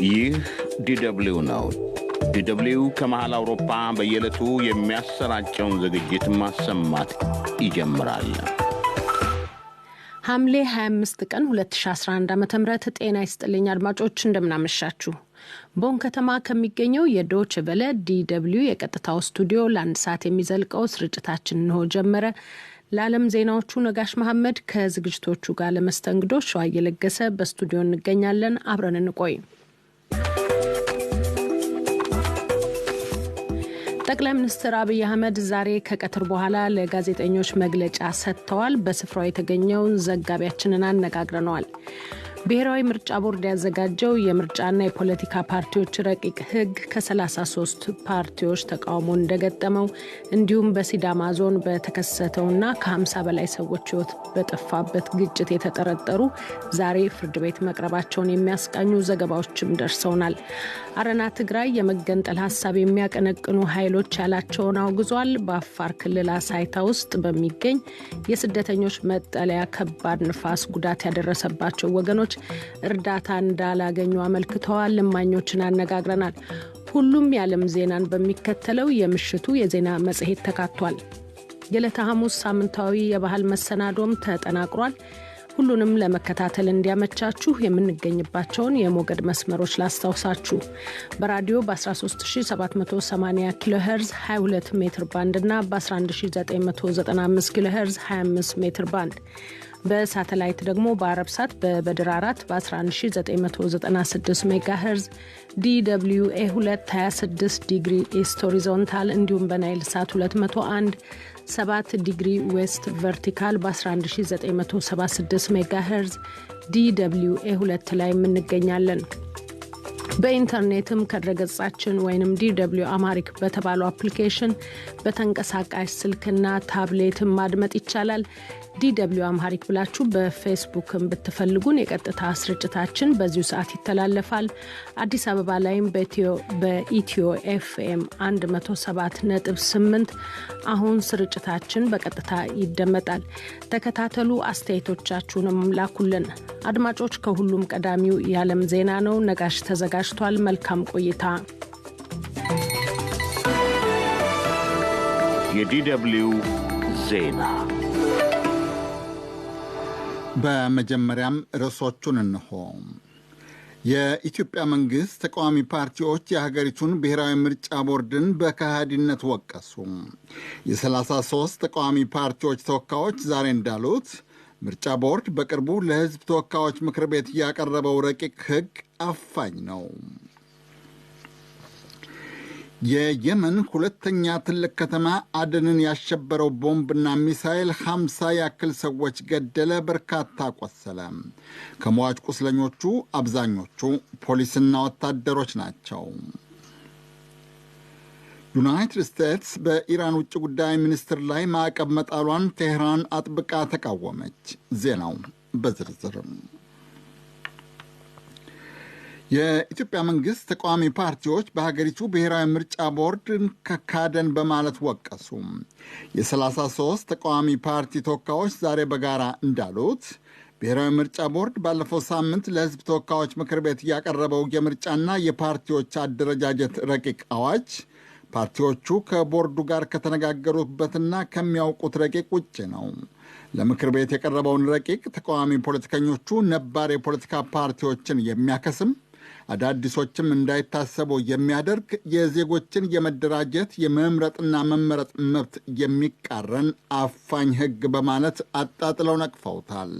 ይህ ዲደብሊው ነው። ዲደብሊው ከመሃል አውሮፓ በየዕለቱ የሚያሰራጨውን ዝግጅት ማሰማት ይጀምራል። ሐምሌ 25 ቀን 2011 ዓ ም ጤና ይስጥልኝ አድማጮች፣ እንደምናመሻችሁ። ቦን ከተማ ከሚገኘው የዶች ቨለ ዲደብሊው የቀጥታው ስቱዲዮ ለአንድ ሰዓት የሚዘልቀው ስርጭታችን እንሆ ጀመረ። ለዓለም ዜናዎቹ ነጋሽ መሐመድ፣ ከዝግጅቶቹ ጋር ለመስተንግዶ ሸዋ እየለገሰ በስቱዲዮ እንገኛለን። አብረን እንቆይ። ጠቅላይ ሚኒስትር አብይ አህመድ ዛሬ ከቀትር በኋላ ለጋዜጠኞች መግለጫ ሰጥተዋል። በስፍራው የተገኘውን ዘጋቢያችንን አነጋግረነዋል። ብሔራዊ ምርጫ ቦርድ ያዘጋጀው የምርጫና የፖለቲካ ፓርቲዎች ረቂቅ ሕግ ከ33 ፓርቲዎች ተቃውሞ እንደገጠመው፣ እንዲሁም በሲዳማ ዞን በተከሰተውና ከ50 በላይ ሰዎች ሕይወት በጠፋበት ግጭት የተጠረጠሩ ዛሬ ፍርድ ቤት መቅረባቸውን የሚያስቃኙ ዘገባዎችም ደርሰውናል። አረና ትግራይ የመገንጠል ሀሳብ የሚያቀነቅኑ ኃይሎች ያላቸውን አውግዟል። በአፋር ክልል አሳይታ ውስጥ በሚገኝ የስደተኞች መጠለያ ከባድ ንፋስ ጉዳት ያደረሰባቸው ወገኖች እርዳታ እንዳላገኙ አመልክተዋል። እማኞችን አነጋግረናል። ሁሉም የዓለም ዜናን በሚከተለው የምሽቱ የዜና መጽሔት ተካቷል። የዕለተ ሐሙስ ሳምንታዊ የባህል መሰናዶም ተጠናቅሯል። ሁሉንም ለመከታተል እንዲያመቻችሁ የምንገኝባቸውን የሞገድ መስመሮች ላስታውሳችሁ። በራዲዮ በ13780 ኪሎ ሄርዝ 22 ሜትር ባንድ እና በ11995 ኪሎ ሄርዝ 25 ሜትር ባንድ፣ በሳተላይት ደግሞ በአረብ ሳት በበድር 4 በ11996 ሜጋ ሄርዝ DW A 226 ዲግሪ east horizontal፣ እንዲሁም በናይል ሳት 201 7 ዲግሪ west vertical በ11976 ሜጋ ሄርዝ DW A 2 ላይ እንገኛለን። በኢንተርኔትም ከድረገጻችን ወይም DW Amharic በተባለው አፕሊኬሽን በተንቀሳቃሽ ስልክና ታብሌትም ማድመጥ ይቻላል። DW Amharic ብላችሁ በፌስቡክም ብትፈልጉን የቀጥታ ስርጭታችን በዚሁ ሰዓት ይተላለፋል። አዲስ አበባ ላይም በኢትዮ ኤፍኤም 107.8 አሁን ስርጭታችን በቀጥታ ይደመጣል። ተከታተሉ፣ አስተያየቶቻችሁንም ላኩልን። አድማጮች፣ ከሁሉም ቀዳሚው የዓለም ዜና ነው። ነጋሽ ተዘጋጅቷል። መልካም ቆይታ። የዲደብሊው ዜና። በመጀመሪያም ርዕሶቹን እንሆ። የኢትዮጵያ መንግሥት ተቃዋሚ ፓርቲዎች የሀገሪቱን ብሔራዊ ምርጫ ቦርድን በከሃዲነት ወቀሱ። የ33 ተቃዋሚ ፓርቲዎች ተወካዮች ዛሬ እንዳሉት ምርጫ ቦርድ በቅርቡ ለሕዝብ ተወካዮች ምክር ቤት ያቀረበው ረቂቅ ሕግ አፋኝ ነው። የየመን ሁለተኛ ትልቅ ከተማ አደንን ያሸበረው ቦምብና ሚሳይል 50 ያክል ሰዎች ገደለ፣ በርካታ ቆሰለ። ከሟች ቁስለኞቹ አብዛኞቹ ፖሊስና ወታደሮች ናቸው። ዩናይትድ ስቴትስ በኢራን ውጭ ጉዳይ ሚኒስትር ላይ ማዕቀብ መጣሏን ቴህራን አጥብቃ ተቃወመች። ዜናው በዝርዝርም። የኢትዮጵያ መንግስት ተቃዋሚ ፓርቲዎች በሀገሪቱ ብሔራዊ ምርጫ ቦርድ ከካደን በማለት ወቀሱ። የ33 ተቃዋሚ ፓርቲ ተወካዮች ዛሬ በጋራ እንዳሉት ብሔራዊ ምርጫ ቦርድ ባለፈው ሳምንት ለሕዝብ ተወካዮች ምክር ቤት ያቀረበው የምርጫና የፓርቲዎች አደረጃጀት ረቂቅ አዋጅ ፓርቲዎቹ ከቦርዱ ጋር ከተነጋገሩበትና ከሚያውቁት ረቂቅ ውጭ ነው። ለምክር ቤት የቀረበውን ረቂቅ ተቃዋሚ ፖለቲከኞቹ ነባር የፖለቲካ ፓርቲዎችን የሚያከስም፣ አዳዲሶችም እንዳይታሰቡ የሚያደርግ፣ የዜጎችን የመደራጀት የመምረጥና መመረጥ መብት የሚቃረን አፋኝ ሕግ በማለት አጣጥለው ነቅፈውታል።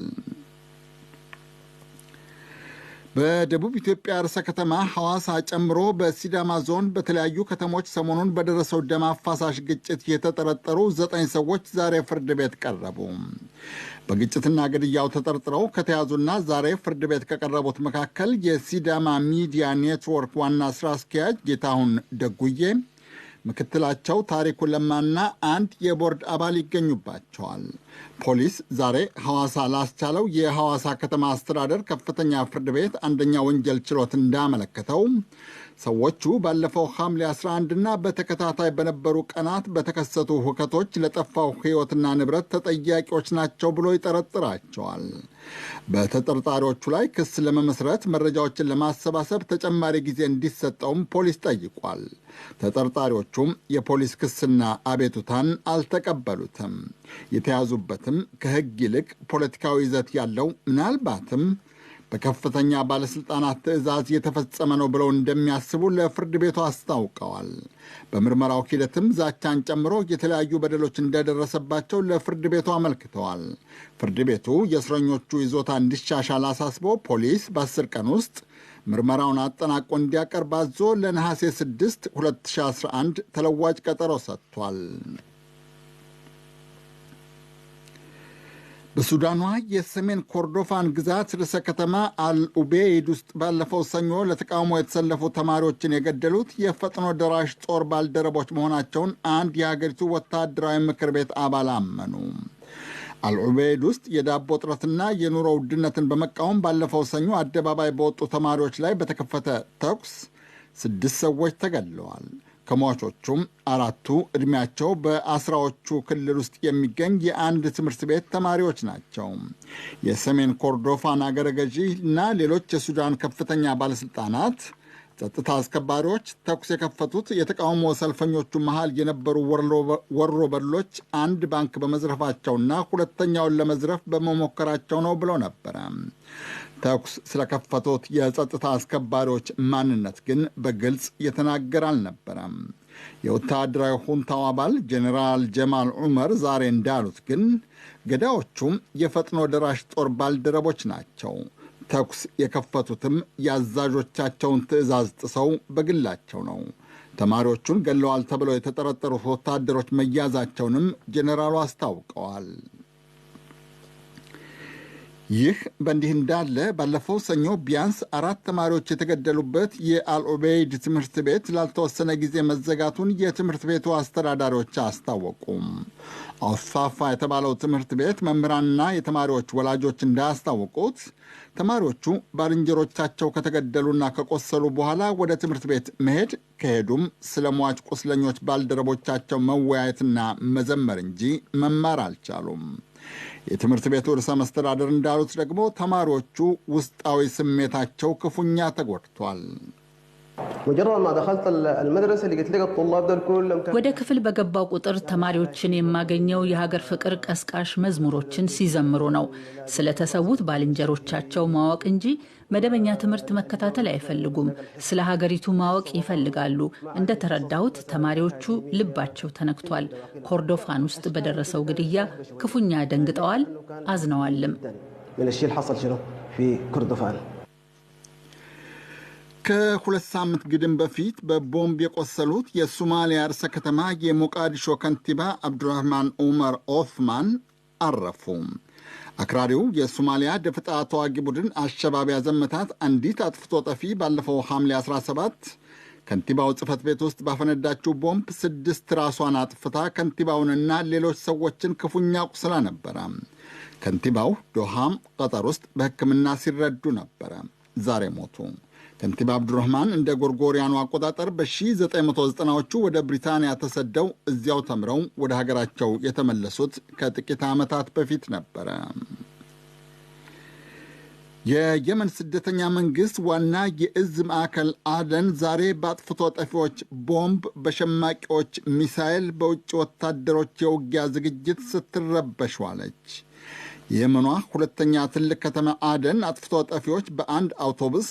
በደቡብ ኢትዮጵያ ርዕሰ ከተማ ሐዋሳ ጨምሮ በሲዳማ ዞን በተለያዩ ከተሞች ሰሞኑን በደረሰው ደም አፋሳሽ ግጭት የተጠረጠሩ 9 ሰዎች ዛሬ ፍርድ ቤት ቀረቡ። በግጭትና ግድያው ተጠርጥረው ከተያዙና ዛሬ ፍርድ ቤት ከቀረቡት መካከል የሲዳማ ሚዲያ ኔትወርክ ዋና ስራ አስኪያጅ ጌታሁን ደጉዬ፣ ምክትላቸው ታሪኩ ለማና አንድ የቦርድ አባል ይገኙባቸዋል። ፖሊስ ዛሬ ሐዋሳ ላስቻለው የሐዋሳ ከተማ አስተዳደር ከፍተኛ ፍርድ ቤት አንደኛ ወንጀል ችሎት እንዳመለከተው ሰዎቹ ባለፈው ሐምሌ 11 እና በተከታታይ በነበሩ ቀናት በተከሰቱ ሁከቶች ለጠፋው ሕይወትና ንብረት ተጠያቂዎች ናቸው ብሎ ይጠረጥራቸዋል። በተጠርጣሪዎቹ ላይ ክስ ለመመስረት መረጃዎችን ለማሰባሰብ ተጨማሪ ጊዜ እንዲሰጠውም ፖሊስ ጠይቋል። ተጠርጣሪዎቹም የፖሊስ ክስና አቤቱታን አልተቀበሉትም። የተያዙበትም ከሕግ ይልቅ ፖለቲካዊ ይዘት ያለው ምናልባትም በከፍተኛ ባለሥልጣናት ትዕዛዝ የተፈጸመ ነው ብለው እንደሚያስቡ ለፍርድ ቤቱ አስታውቀዋል። በምርመራው ሂደትም ዛቻን ጨምሮ የተለያዩ በደሎች እንደደረሰባቸው ለፍርድ ቤቱ አመልክተዋል። ፍርድ ቤቱ የእስረኞቹ ይዞታ እንዲሻሻል አሳስቦ ፖሊስ በ10 ቀን ውስጥ ምርመራውን አጠናቆ እንዲያቀርብ አዞ ለነሐሴ 6 2011 ተለዋጭ ቀጠሮ ሰጥቷል። በሱዳኗ የሰሜን ኮርዶፋን ግዛት ርዕሰ ከተማ አልኡቤይድ ውስጥ ባለፈው ሰኞ ለተቃውሞ የተሰለፉ ተማሪዎችን የገደሉት የፈጥኖ ደራሽ ጦር ባልደረቦች መሆናቸውን አንድ የሀገሪቱ ወታደራዊ ምክር ቤት አባል አመኑ። አልዑቤይድ ውስጥ የዳቦ እጥረትና የኑሮ ውድነትን በመቃወም ባለፈው ሰኞ አደባባይ በወጡ ተማሪዎች ላይ በተከፈተ ተኩስ 6 ሰዎች ተገድለዋል። ከሟቾቹም 4ቱ ዕድሜያቸው በ10ዎቹ ክልል ውስጥ የሚገኝ የአንድ ትምህርት ቤት ተማሪዎች ናቸው። የሰሜን ኮርዶፋን አገረ ገዢ እና ሌሎች የሱዳን ከፍተኛ ባለስልጣናት ጸጥታ አስከባሪዎች ተኩስ የከፈቱት የተቃውሞ ሰልፈኞቹ መሃል የነበሩ ወሮበሎች አንድ ባንክ በመዝረፋቸውና ሁለተኛውን ለመዝረፍ በመሞከራቸው ነው ብለው ነበረ። ተኩስ ስለከፈቱት የጸጥታ አስከባሪዎች ማንነት ግን በግልጽ የተናገረ አልነበረም። የወታደራዊ ሁንታው አባል ጄኔራል ጀማል ዑመር ዛሬ እንዳሉት ግን ገዳዮቹም የፈጥኖ ደራሽ ጦር ባልደረቦች ናቸው። ተኩስ የከፈቱትም የአዛዦቻቸውን ትዕዛዝ ጥሰው በግላቸው ነው። ተማሪዎቹን ገለዋል ተብለው የተጠረጠሩት ወታደሮች መያዛቸውንም ጄኔራሉ አስታውቀዋል። ይህ በእንዲህ እንዳለ ባለፈው ሰኞ ቢያንስ 4 ተማሪዎች የተገደሉበት የአልዑበይድ ትምህርት ቤት ላልተወሰነ ጊዜ መዘጋቱን የትምህርት ቤቱ አስተዳዳሪዎች አስታወቁ። አልሳፋ የተባለው ትምህርት ቤት መምህራንና የተማሪዎች ወላጆች እንዳስታወቁት ተማሪዎቹ ባልንጀሮቻቸው ከተገደሉና ከቆሰሉ በኋላ ወደ ትምህርት ቤት መሄድ ከሄዱም ስለ ሟች ቁስለኞች ባልደረቦቻቸው መወያየትና መዘመር እንጂ መማር አልቻሉም። የትምህርት ቤቱ ርዕሰ መስተዳድር እንዳሉት ደግሞ ተማሪዎቹ ውስጣዊ ስሜታቸው ክፉኛ ተጎድቷል። ወደ ክፍል በገባው ቁጥር ተማሪዎችን የማገኘው የሀገር ፍቅር ቀስቃሽ መዝሙሮችን ሲዘምሩ ነው። ስለተሰዉት ባልንጀሮቻቸው ማወቅ እንጂ መደበኛ ትምህርት መከታተል አይፈልጉም። ስለ ሀገሪቱ ማወቅ ይፈልጋሉ። እንደተረዳሁት ተማሪዎቹ ልባቸው ተነክቷል። ኮርዶፋን ውስጥ በደረሰው ግድያ ክፉኛ ደንግጠዋል፣ አዝነዋልም። ከ2 ሳምንት ግድም በፊት በቦምብ የቆሰሉት የሶማሊያ ርዕሰ ከተማ የሞቃዲሾ ከንቲባ አብዱራህማን ዑመር ኦስማን አረፉ። አክራሪው የሶማሊያ ደፈጣ ተዋጊ ቡድን አሸባብ ያዘመታት አንዲት አጥፍቶ ጠፊ ባለፈው ሐምሌ 17 ከንቲባው ጽሕፈት ቤት ውስጥ ባፈነዳችው ቦምብ 6 ራሷን አጥፍታ ከንቲባውንና ሌሎች ሰዎችን ክፉኛ ቁስላ ነበረ። ከንቲባው ዶሃም ቀጠር ውስጥ በሕክምና ሲረዱ ነበረ። ዛሬ ሞቱ። ከንቲባ አብዱራህማን እንደ ጎርጎሪያኑ አቆጣጠር በ1990ዎቹ ወደ ብሪታንያ ተሰደው እዚያው ተምረው ወደ ሀገራቸው የተመለሱት ከጥቂት ዓመታት በፊት ነበረ። የየመን ስደተኛ መንግስት ዋና የእዝ ማዕከል አደን ዛሬ በአጥፍቶ ጠፊዎች ቦምብ፣ በሸማቂዎች ሚሳኤል፣ በውጭ ወታደሮች የውጊያ ዝግጅት ስትረበሽ ዋለች። የየመኗ ሁለተኛ ትልቅ ከተማ አደን አጥፍቶ ጠፊዎች በአንድ አውቶቡስ፣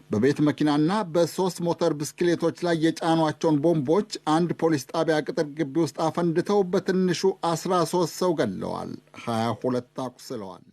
በቤት መኪናና በ3 ሞተር ብስክሌቶች ላይ የጫኗቸውን ቦምቦች አንድ ፖሊስ ጣቢያ ቅጥር ግቢ ውስጥ አፈንድተው በትንሹ 13 ሰው ገድለዋል፣ 22 አቁስለዋል።